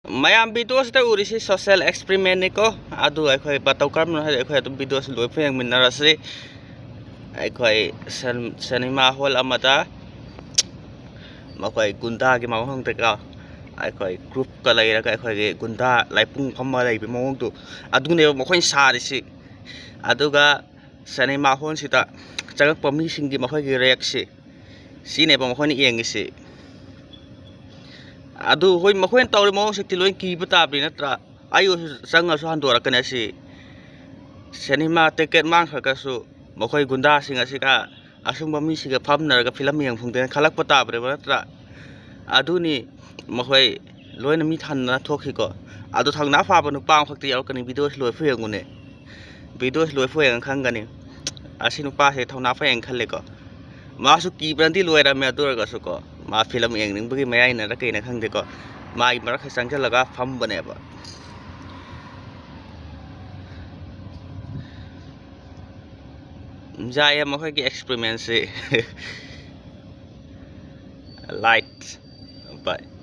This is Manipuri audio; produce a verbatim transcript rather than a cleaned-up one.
ꯃꯌꯥꯝ ꯚꯤꯗꯤꯑꯣꯁꯤꯗ ꯎꯔꯤꯁꯤ social experimentꯅꯤꯀꯣ꯫ ꯑꯗꯨ ꯑꯩꯈꯣꯏ ꯃꯇꯧ ꯀꯔꯝꯅ ꯍꯥꯏꯗꯤ ꯑꯩꯈꯣꯏ ꯑꯗꯨꯝ ꯚꯤꯗꯤꯑꯣꯁꯤ ꯂꯣꯏ ꯐꯥꯎ ꯌꯦꯡꯃꯤꯟꯅꯔꯁꯤ꯫ ꯑꯩꯈꯣꯏ ꯁꯤꯅꯦꯃꯥ ꯍꯣꯜ ꯑꯃꯗ ꯃꯈꯣꯏ ꯒꯨꯟꯗꯥꯒꯤ ꯃꯑꯣꯡꯗꯀꯣ, ꯑꯩꯈꯣꯏ ꯒ꯭ꯔꯨꯞꯀ ꯂꯩꯔꯒ ꯑꯩꯈꯣꯏꯒꯤ ꯒꯨꯟꯗꯥ ꯂꯥꯏꯄꯨꯡ ꯐꯝꯃ ꯂꯩꯕ ꯃꯑꯣꯡꯗꯣ, ꯑꯗꯨꯅꯦꯕ ꯃꯈꯣꯏꯅ ꯁꯥꯔꯤꯁꯤ꯫ ꯑꯗꯨꯒ ꯁꯤꯅꯦꯃꯥ ꯍꯣꯜꯁꯤꯗ ꯆꯪꯉꯛꯄ ꯃꯤꯁꯤꯡꯒꯤ ꯃꯈꯣꯏꯒꯤ ꯔꯦꯛꯁꯤ, ꯁꯤꯅꯦꯕ ꯃꯈꯣꯏꯅ ꯌꯦꯡꯉꯤꯁꯤ꯫ ꯑꯗꯨ ꯍꯣꯏ, ꯃꯈꯣꯏꯅ ꯇꯧꯔꯤ ꯃꯑꯣꯡꯁꯤꯗꯤ ꯂꯣꯏ ꯀꯤꯕ ꯇꯥꯕꯅꯤ ꯅꯠꯇ꯭ꯔꯥ? ꯑꯩ ꯑꯣꯏꯔꯁꯨ ꯆꯪꯉꯁꯨ ꯍꯟꯗꯣꯔꯛꯀꯅꯤ ꯑꯁꯤ꯫ ꯁꯤꯅꯦꯃꯥ ꯇꯤꯀꯦꯠ ꯃꯥꯡꯈ꯭ꯔꯒꯁꯨ ꯃꯈꯣꯏ ꯒꯨꯟꯗꯥꯁꯤꯡ ꯑꯁꯤꯒ ꯑꯁꯨꯝꯕ ꯃꯤꯁꯤꯡꯒ ꯐꯝꯅꯔꯒ ꯐꯤꯂꯝ ꯌꯦꯡ ꯐꯪꯗꯦꯅ ꯈꯜꯂꯛꯄ ꯇꯥꯕꯅꯦꯕ ꯅꯠꯇ꯭ꯔꯥ? ꯑꯗꯨꯅꯤ ꯃꯈꯣꯏ ꯂꯣꯏꯅ ꯃꯤ ꯊꯟꯗꯅ ꯊꯣꯛꯈꯤꯀꯣ꯫ ꯑꯗꯨ ꯊꯧꯅꯥ ꯐꯥꯕ ꯅꯨꯄꯥ ꯑꯃꯈꯛꯇꯤ ꯌꯥꯎꯔꯛꯀꯅꯤ, ꯚꯤꯗꯤꯑꯣꯁꯤ ꯂꯣꯏꯐꯥꯎ ꯌꯦꯡꯉꯨꯅꯦ꯫ ꯚꯤꯗꯤꯑꯣꯁꯤ ꯂꯣꯏꯐꯥꯎ ꯌꯦꯡꯉ ꯈꯪꯒꯅꯤ꯫ ꯑꯁꯤ ꯅꯨꯄꯥꯁꯦ ꯊꯧꯅꯥ ꯐꯩꯌꯦꯅ ꯈꯜꯂꯦꯀꯣ꯫ ꯃꯥꯁꯨ ꯀꯤꯕꯅꯗꯤ ꯂꯣꯏꯔꯝꯃꯦ, ꯑꯗꯨ ꯑꯣꯏꯔꯒꯁꯨꯀꯣ ꯃꯥ ꯐꯤꯂꯝ ꯌꯦꯡꯅꯤꯡꯕꯒꯤ ꯃꯌꯥꯏꯅꯔ ꯀꯩꯅꯣ ꯈꯪꯗꯦꯀꯣ, ꯃꯥꯒꯤ ꯃꯔꯛꯇ ꯆꯪꯁꯤꯜꯂꯒ ꯐꯝꯕꯅꯦꯕ꯫ ꯌꯥꯏꯌꯦ ꯃꯈꯣꯏꯒꯤ experimentꯁꯤ꯫ Light. Bye.